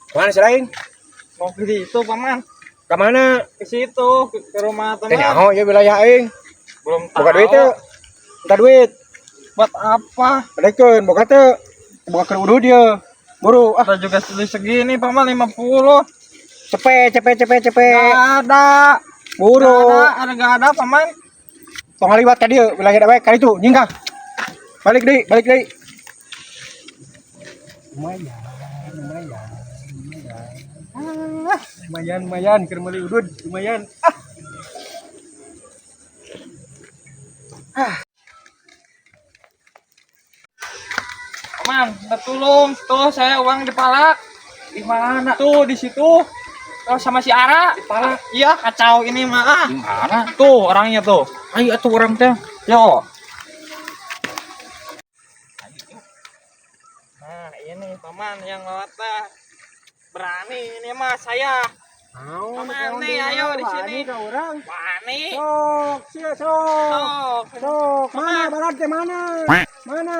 Kemana sih lain? Mau ke situ, Paman. Kemana? Ke situ, ke rumah teman. Teh nyaho ya wilayah aing. Belum tahu. Boga duit teu? Minta duit. Buat apa? Balekeun, boga teu? Boga keur udud dia. Buru ah, Ada juga segini, Paman, 50. Cepe cepe cepe cepe. Gak ada. Buru. Gak ada, gak ada, Paman. Tong ngaliwat ka dieu wilayah dewek ka ditu nyingkah. Balik deui, balik deui. Lumayan, lumayan, lumayan. Ah, lumayan, lumayan keur meuli udud, lumayan. Ah. Paman, minta tolong. Tuh, saya uang dipalak. Di mana? Tuh, di situ. Tuh, sama si Ara. Dipalak. Iya, kacau ini mah. Ah. Di mana? Tuh, orangnya tuh. Ayo atuh urang teh. Yo. Nah, ini Paman yang lewat teh. Berani ini mah saya. Naon? Paman nih, ayo di sini. Ka urang. Wani. Sok, sia sok. Sok. Sok, mana barat teh mana? Mana? Mana?